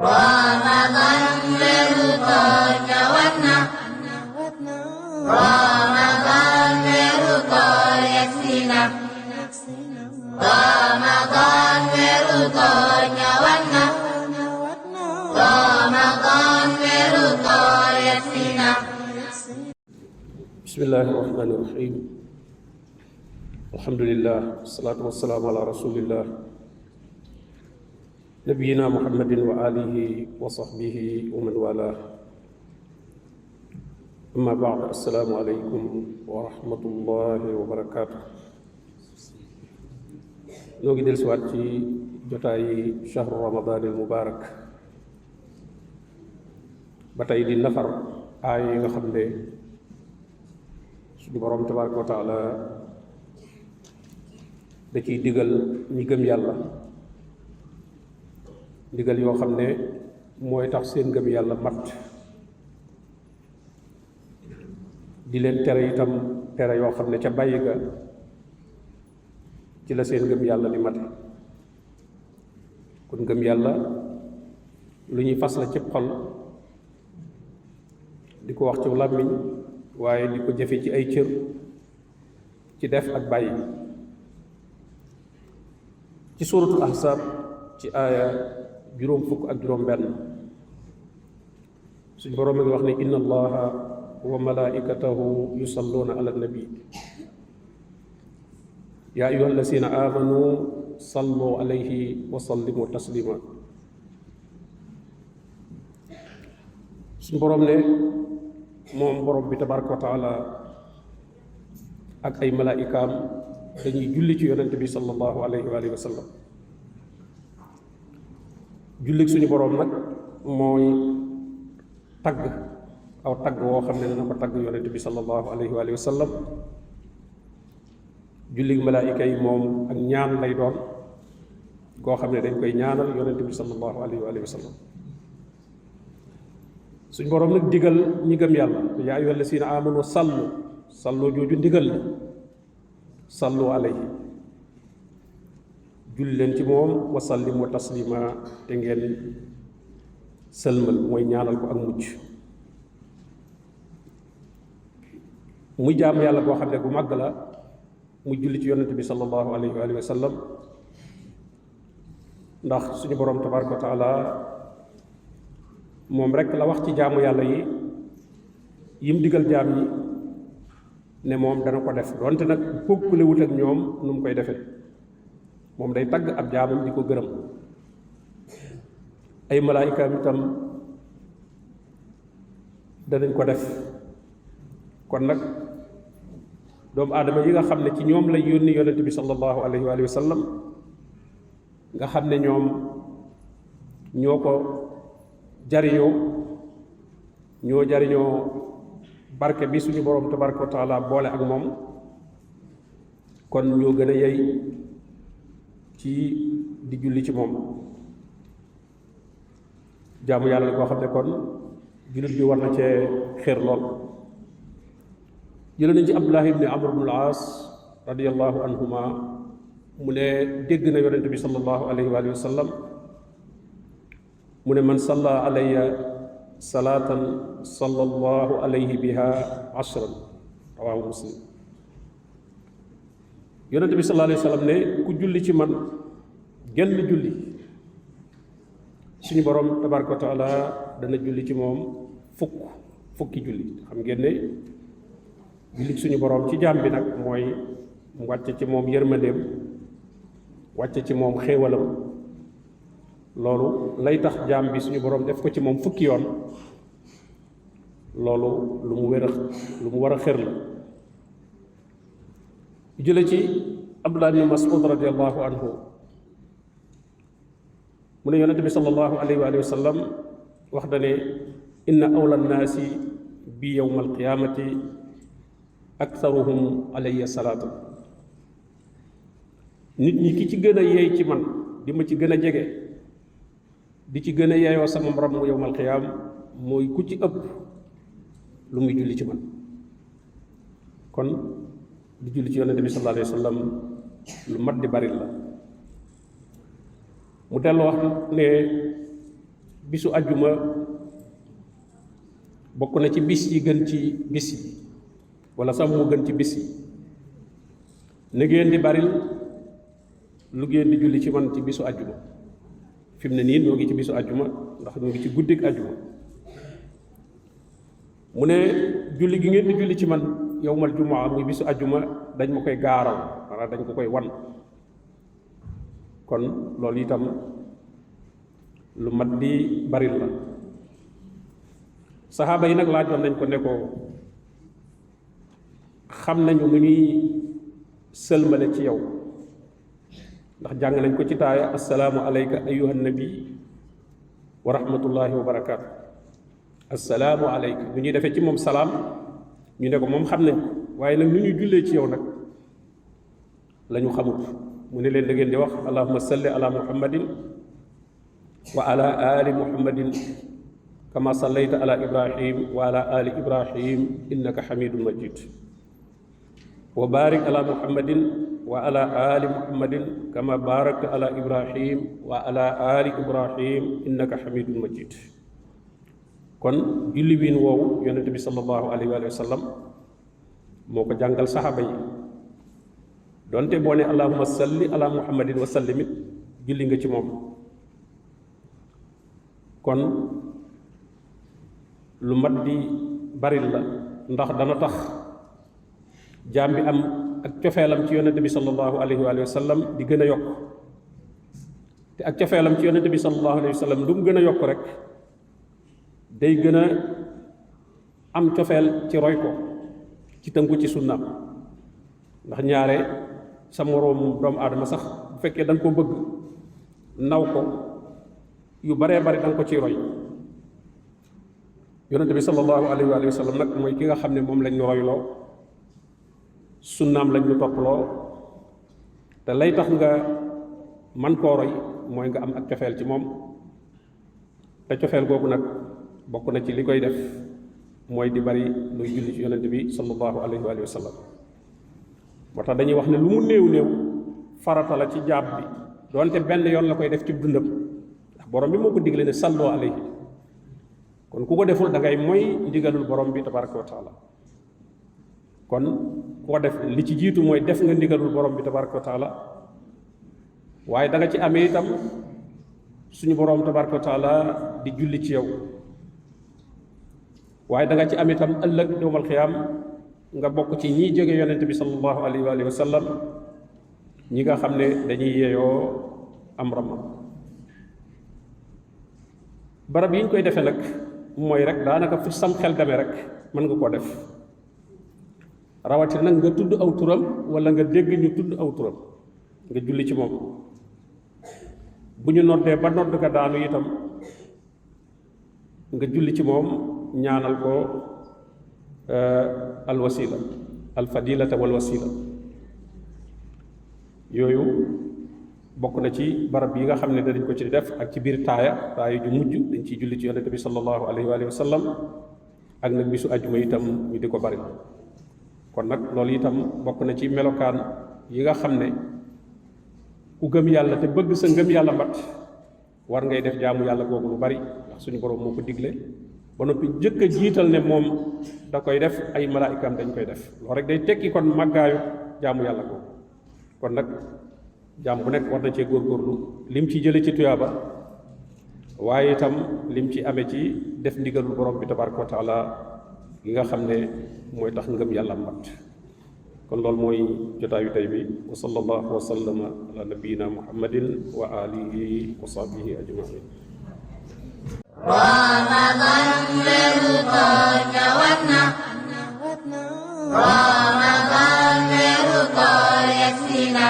Ramadan weeru koor ñëwaat na Ramadan weeru koor yegsi na Ramadan weeru koor ñëwaat na Ramadan weeru koor yegsi na Bismillahi rahmani rahim alhamdulillah wassalatu wassalamu ala rasulillah nabiyina muhammadin wa alihi wa sahbihi wa man wala amma ba'd assalamu alaykum wa rahmatullahi wa barakatuh ñoo ngi dellusiwaat ci jotaayi shahru ramadanil mubarak ba tey di nafar aay yi nga xam ne suñu borom tabaraka wa taala da ciy digal ñi gëm yàlla digal yoo xam ne mooy tax seen gëm yàlla mat di leen tere itam tere yoo xam ne ca bàyyi ga ci la seen gëm yàlla di mate kon gëm yàlla lu ñuy fas la ci xol di ko wax ci làmmiñ waaye di ko jëfe ci ay cër ci def ak bàyyi ci suuratul ahzab ci aaya juróom fukk ak juróom benn suñ boroom a ngi wax ne inna allaha wa malaikatahu yusalluuna ala nabi yaa ayyuha allazina amanu sallu alayhi wa sallimu taslima suñ boroom ne moom borom bi tabaraka wa taala ak ay malaikaam dañuy julli ci yonent bi sallallahu alayhi wa alihi wa sallam jullik suñu boroom nag mooy tagg aw tagg woo xam ne dana ko tagg yonent bi sallallahu alayhi wa alihi wa sallam jullik malaayika yi moom ak ñaan lay doon koo xam ne dañ koy ñaanal yonent bi sallallahu alayhi wa alihi wa sallam suñu boroom nag digal ñi gëm yàlla yaa ayyuha allazina amanu sallu jooju ndigal la sallu alayhi julli leen ci moom wa sallimu taslima te ngeen sëlmal mooy ñaanal ko ak mucc muy jaam yàlla boo xam ne bu màgg la mu julli ci yonent bi sallallahu alayhi wa sallam ndax suñu boroom tabaraka wa taala moom rek la wax ci jaamu yàlla yi yim digal jaam yi ne moom dana ko def donte nag bokkule wut ak ñoom nu mu koy defee moom day tagg ab jaamam di ko gërëm ay malaayikaam itam danañ ko def kon nag doomu aadama yi nga xam ne ci ñoom lay yónni yonent bi sallallahu alayhi wa sallam nga xam ne ñoom ñoo ko jariñoo ñoo jariñoo barke bi suñu boroom tabaraka wa taala boole ak moom kon ñoo gën a yey ci di julli ci moom jaamu yàlla la koo xam ne kon jullit bi war na cee xéer lool jële nañ ci Abdullah ibn Amr ibn al-As radiyallahu anhuma mu ne dégg na yonent bi sallallahu alayhi wa sallam mu ne man salla alayya salaatan sallallahu alayhi biha ashran rawaahu muslim yonent bi sallallahu alayhi wa sallam ne ku julli ci man genn julli suñu borom tabaraka wa taala dana julli ci moom fukki julli xam ngeen ne julli suñu borom ci jaam bi nag mooy mu wàcce ci moom yërmandeem wàcce ci moom xéewalam loolu lay tax jaam bi suñu borom def ko ci moom fukki yoon loolu lu mu war a xër la jële ci Abdullah ibn Mas'ud radiyallahu anhu mu ne yonente bi sallallahu alayhi wa sallam wax da ne inna awla nnaasi bi yawma alqiyamati aktharuhum alayya salaatan nit ñi ki ci gën a yeey ci man di ma ci gën a jege di ci gën a yeeyoo sama borom mu yawmal qiyaam mooy ku ci ëpp lu muy julli ci man kon di julli ci yonente bi sallallahu alayhi wa sallam lu mat di bari la mu dellu wax ne bisu ajjuma bokk na ci bis yi gën ci bis yi wala sax moo gën ci bis yi na ngeen di baril lu ngeen di julli ci man ci bisu ajjuma fi mu ne nii noo ngi ci bisu ajjuma ndax noo ngi ci guddik ajjuma mu ne julli gi ngeen di julli ci man yowmal jumaa muy bisu ajjuma dañ ma koy gaaral maanaam dañ ko koy wan kon loolu itam lu mat di baril la saxaaba yi nag laajoon nañ ko ne ko xam nañu nu ñuy sëlmale ci yow ndax jàng nañ ko ci taaya assalaamu alayka ayyuhan nabi wa rahmatullahi wa barakaatu assalaamu alayka bu ñuy defee ci moom salaam ñu ne ko moom xam nañ ko waaye nag nu ñuy jullee ci yow nag la ñu xamut mu ne leen da ngeen di wax allahumma salli ala muhammadin wa ala ali muhammadin kama sallayta ala ibrahim wa ala ali ibrahim innaka hamidun majid wa barik ala muhammadin wa ala ali muhammadin kama barakta ala ibrahim wa ala ali ibrahim innaka hamidun majid kon julli wiin woowu yonente bi sallallahu alayhi wa sallam moo ko jàngal saxaaba yi donte boo ne allahumma salli ala muhammadin wa sallimit julli nga ci moom kon lu mat di baril la ndax dana tax jaam bi am ak cofeelam ci yonente bi sallallahu alayhi wa sallam di gën a yokk te ak cofeelam ci yonente bi sallallahu alayhi wa sallam lu mu gën a yokk rek day gën a am cofeel ci roy ko ci tënku ci sunnaam ndax ñaare sa moroomu doomu aadama sax bu fekkee da nga ko bëgg naw ko yu baree bari da nga ko ciy roy yonente bi sallallahu alayhi wa sallam nag mooy ki nga xam ne moom lañ ñu royloo sunnaam lañ ñu topploo te lay tax nga man koo roy mooy nga am ak cofeel ci moom te cofeel googu nag bokk na ci li koy def mooy di bari luy julli ci yonente bi sallallahu alayhi wa sallam moo tax dañuy wax ne lu mu néew farata la ci jaab bi doonte benn yoon la koy def ci dundam ndax borom bi moo ko digle ne salloo alayhi kon ku ko deful da ngay mooy ndigalul borom bi tabaraka wa taala kon ku ko def li ci jiitu mooy def nga ndigalul borom bi tabaraka wa taala waaye da nga ci amee itam suñu borom tabaraka wa taala di julli ci yow waaye da nga ci am itam ëllëg yawmal xiyaam nga bokk ci ñi jóge yonent bi sallallahu alayhi wa sallam ñi nga xam ne dañuy yeeyoo am ramam barab yi ñu koy defee nag mooy rek daanaka fu sam xel demee rek mën nga koo def rawatina nag nga tudd aw turam wala nga dégg ñu tudd aw turam nga julli ci moom bu ñu noddee ba nodd ga daanu itam nga julli ci moom ñaanal ko al wasila al fadilata wal wasila yooyu bokk na ci barab yi nga xam ne danañ ko ci def ak ci biir taaya ju mujj dañ ciy julli ci yonente bi sallallahu alayhi wa sallam ak nag bisu ajjuma itam ñu di ko bari kon nag loolu itam bokk na ci melokaan yi nga xam ne ku gëm yàlla te bëgg sa ngëm yàlla mat war ngay def jaamu yàlla googu lu bari ndax suñu borom moo ko digle ba noppi jëkk a jiital ne moom da koy def ay malaayikaam dañ koy def loolu rek day tekki kon màggaayu jaamu yàlla googu kon nag jaam bu nekk war na cee góorgóorlu lim ci jële ci tuyaaba waaye itam lim ci amee ci def ndigalul borom bi tabaraka wa taala gi nga xam ne mooy tax ngëm yàlla mat kon loolu mooy jotaayu tey bi wa sallallahu wa sallama ala nabiyina muhammadin wa alihi wa sahbihi ajmain رمضان رضاك رمضان رضا يكفينا